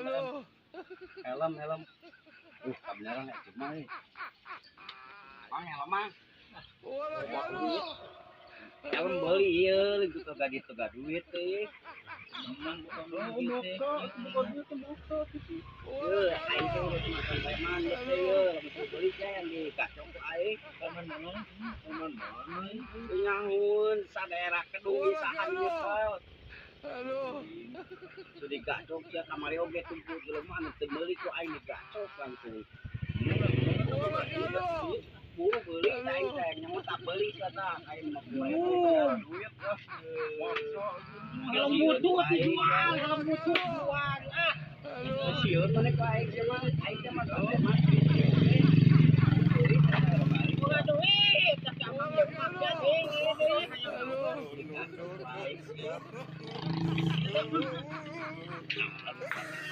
Helm helm. Kebenaran nek cuma euy. Mang helm mang. Helm beli ieu gitu tega duit teh. Menang bukan duit teh. Yeuh, aing teh geus makan preman teh yeuh, lamun beli teh yang digacok ku aing. Taman mana? Taman mana? Teu nyangun sa daerah Kedung saha ieu teh. Teu digacok sia kamari oge tumpul jelema anu teu meuli ku aing digacok langsung. Buru beuli teh aing teh nyaho tak beuli sia tah aing mah Duit ah. Helm mutu dijual, helm mutu dijual ah. Sieun maneh ku aing sia mah, aing teh mah preman. Boga duit, tapi amang jeung makan ini. Aduh.